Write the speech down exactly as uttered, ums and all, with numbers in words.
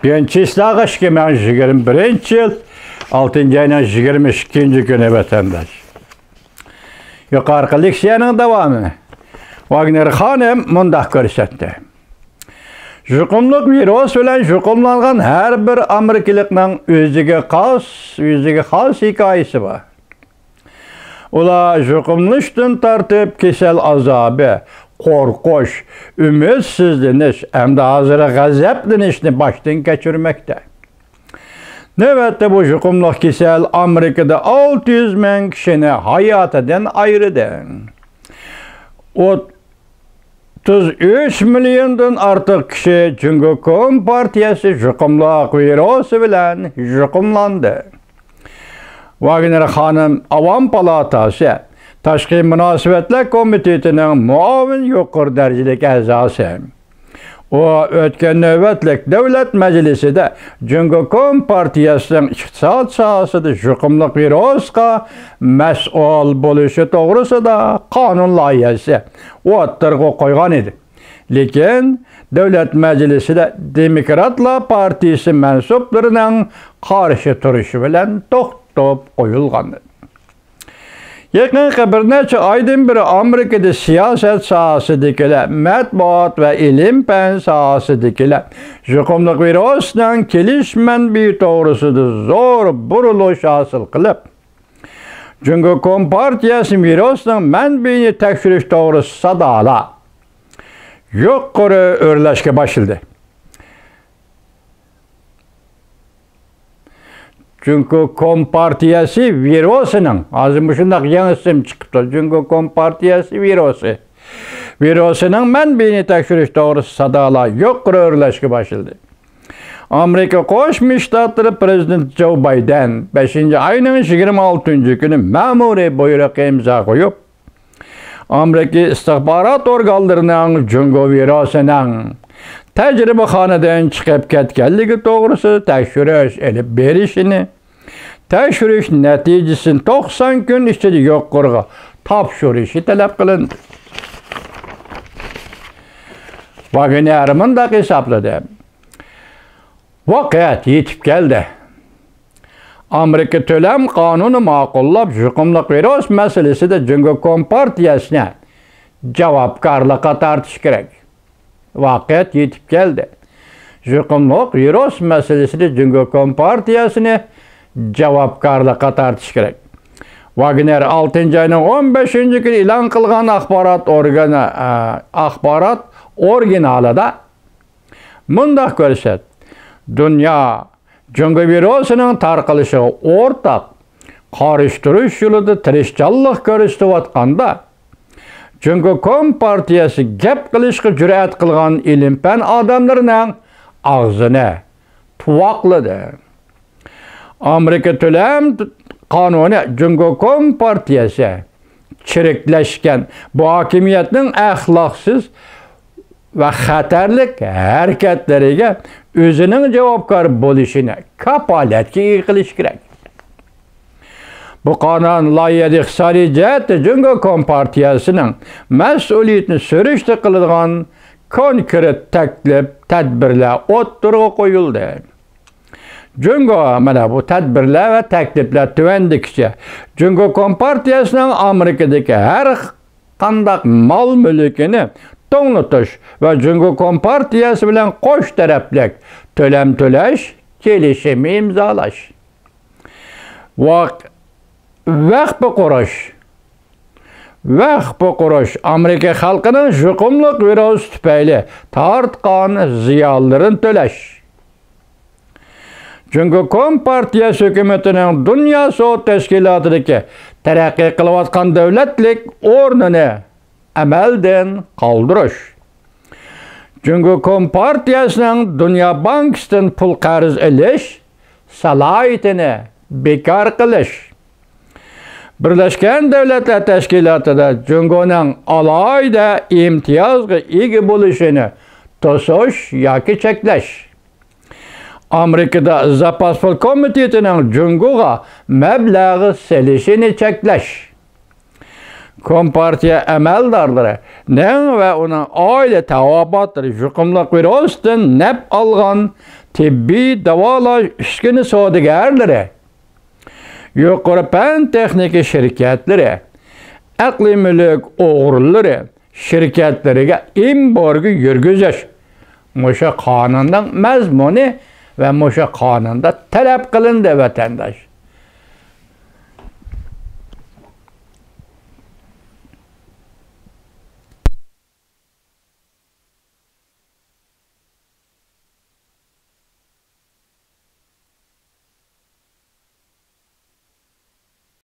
بۈگۈن چىسلاغا ئىككى مىڭ يىگىرمە بىرىنچى يىل ئالتىنچى ئاينىڭ يىگىرمە ئىككىنچى كۈنى، ۋەتەنداش. يۇقىرىقى لېكسىيەنىڭ داۋامى. ۋاگنېر خانىم مۇنداق كۆرسەتتى. يۇقۇملۇق ۋىرۇس بىلەن يۇقۇملانغان ھەر بىر ئامېرىكىلىقنىڭ ئۆزىگە خاس، ئۆزىگە خاس ھېكايىسى بار. ئۇلار يۇقۇملىنىشتىن تارتىپ كېسەل ئازابى، قورقۇش، ئۈمىدسىزلىنىش ھەمدە ھازىر غەزەپلىنىشنى باشتىن كەچۈرمەكتە. نۆۋەتتە بۇ يۇقۇملۇق كېسەل ئامېرىكىدا ئالتە يۈز مىڭ كىشىنى ھاياتىدىن ئايرىدى. ئوتتۇز ئۈچ مىليوندىن ئارتۇق كىشى جۇڭگو كومپارتىيەسى يۇقۇملۇق ۋىرۇسى بىلەن يۇقۇملاندى. ۋاگنېر خانىم ئاۋام پالاتاسى تاشقى مۇناسىۋەتلەر كومىتېتىنىڭ مۇئاۋىن يۇقىرى دەرىجىلىك ئەزاسى. ئۇ ئۆتكەن نۆۋەتلىك دۆلەت مەجلىسىدە جۇڭگو كومپارتىيەسىنىڭ ئىقتىساد ساھەسىدە يۇقۇملۇق ۋىرۇسقا مەسئۇل بولۇشى توغرىسىدا قانۇن لايىھەسى ئوتتۇرىغا قويغان ئىدى. لېكىن دۆلەت مەجلىسىدە دېموكراتلار پارتىيىسى مەنسۇپلىرىنىڭ قارشى تۇرۇشى بىلەن توختىتىپ قويۇلغان. يېقىنقى بىر نەچچە ئايدىن بېرى ئامېرىكىدا سىياسەت ساھەسىدىكىلەر، مەتبۇئات ۋە ئىلىم-پەن ساھەسىدىكىلەر يۇقۇملۇق ۋىرۇسنىڭ كېلىش مەنبىيى توغرىسىدا زور بۇرۇلۇش ھاسىل قىلىپ، جۇڭگو كومپارتىيەسى ۋىرۇسنىڭ مەنبىيىنى تەكشۈرۈش توغرىسىدا سادالار يۇقىرى ئۆرلەشكە باشلىدى. جۇڭگو كومپارتىيەسى ۋىرۇسىنىڭ، ھازىر مۇشۇنداق يېڭى ئىسىم چىقىپتۇ، جۇڭگو كومپارتىيەسى ۋىرۇسى. ۋىرۇسىنىڭ مەنبىيىنى تەكشۈرۈش توغرىسىدا سادالار يۇقىرى ئۆرلەشكە باشلىدى. ئامېرىكا قوشما شتاتلىرى پىرېزىدېنتى جو بايدېن بەشىنچى ئاينىڭ يىگىرمە ئالتىنچى كۈنى مەمۇرىي بۇيرۇققا ئىمزا قويۇپ، ئامېرىكا ئىستىخبارات ئورگانلىرىنىڭ جۇڭگو ۋىرۇسىنىڭ تەجرىبىخانىدىن چىقىپ كەتكەنلىكى توغرىسىدا تەكشۈرۈش ئېلىپ بېرىشىنى، تەكشۈرۈش نەتىجىسىنى توقسان كۈن ئىچىدە يۇقىرىغا تاپشۇرۇشى تەلەپ قىلىندى. ۋاگنېر مۇنداق ھېسابلىدى. ۋاقىت يېتىپ كەلدى. ئامېرىكا تۆلەم قانۇنى ماقۇللاپ، يۇقۇملۇق ۋىرۇس مەسىلىسىدە جۇڭگو كومپارتىيەسىنى جاۋابكارلىققا تارتىش كېرەك. ۋاقىت يېتىپ كەلدى. يۇقۇملۇق ۋىرۇس مەسىلىسىدە جۇڭگو كومپارتىيەسىنى جاۋابكارلىققا تارتىش كېرەك. ۋاگنېر ئالتىنچى ئاينىڭ ئون بەشىنچى كۈنى ئېلان قىلغان ئاخبارات ئورگىنا-، ئە، ئاخبارات ئورگىنالىدا مۇنداق كۆرسەت، دۇنيا جۇڭگو ۋىرۇسىنىڭ تارقىلىشىغا ئورتاق قارشى تۇرۇش يولىدا تىرىشچانلىق كۆرسىتىۋاتقاندا، جۇڭگو كومپارتىيەسى گەپ قىلىشقا جۈرئەت قىلغان ئىلىم-پەن ئادەملىرىنىڭ ئاغزىنى تۇۋاقلىدى. ئامېرىكا تۆلەم قانۇنى جۇڭگو كومپارتىيەسى چىرىكلەشكەن بۇ ھاكىمىيەتنىڭ ئەخلاقسىز ۋە خەتەرلىك ھەرىكەتلىرىگە ئۆزىنىڭ جاۋابكار بولۇشىنى كاپالەتكە ئىگە قىلىشى كېرەك. بۇ قانۇن لايىھەدە ئىقتىسادىي جەھەتتە جۇڭگو كومپارتىيەسىنىڭ مەسئۇلىيىتىنى سۈرۈشتە قىلىدىغان كونكرېت تەكلىپ، تەدبىرلەر ئوتتۇرىغا قويۇلدى. جۇڭگو، مانا بۇ تەدبىرلەر ۋە تەكلىپلەر تۆۋەندىكىچە. جۇڭگو كومپارتىيەسىنىڭ ئامېرىكىدىكى ھەر قانداق مال-مۈلكىنى توڭلىتىش ۋە جۇڭگو كومپارتىيەسى بىلەن قوش تەرەپلىك تۆلەم تۆلەش كېلىشىمى ئىمزالاش. ۋاق-، ۋەخپە قۇرۇش. ۋەخپە قۇرۇش، ئامېرىكا خەلقىنىڭ يۇقۇملۇق ۋىرۇس تۈپەيلى تارتقان زىيانلىرىنى تۆلەش. جۇڭگو كومپارتىيەسى ھۆكۈمىتىنىڭ دۇنيا سودا تەشكىلاتىدىكى تەرەققىي قىلىۋاتقان دۆلەتلىك ئورنىنى ئەمەلدىن قالدۇرۇش. جۇڭگو كومپارتىيەسىنىڭ دۇنيا بانكىسىدىن پۇل قەرز ئېلىش سالاھىيىتىنى بىكار قىلىش. بىرلەشكەن دۆلەتلەر تەشكىلاتىدا جۇڭگونىڭ ئالاھىدە ئىمتىيازغا ئىگە بولۇشىنى توسۇش ياكى چەكلەش. ئامېرىكىدا زاپاس پۇل كومىتېتىنىڭ جۇڭگوغا مەبلەغ سېلىشىنى چەكلەش. كومپارتىيە ئەمەلدارلىرى نىڭ ۋە ئۇنىڭ ئائىلە تاۋابىئاتلىرى يۇقۇملۇق ۋىرۇستىن نەپ ئالغان تېببىي داۋالاش ئۈسكۈنە سودىگەرلىرى، يۇقىرى پەن تېخنىكا شىركەتلىرى، ئەقلىي مۈلۈك ئوغرىلىرى شىركەتلىرىگە ئېمبارگو يۈرگۈزۈش مۇشۇ قانۇننىڭ مەزمۇنى ۋە مۇشۇ قانۇندا تەلەپ قىلىندى، ۋەتەنداش.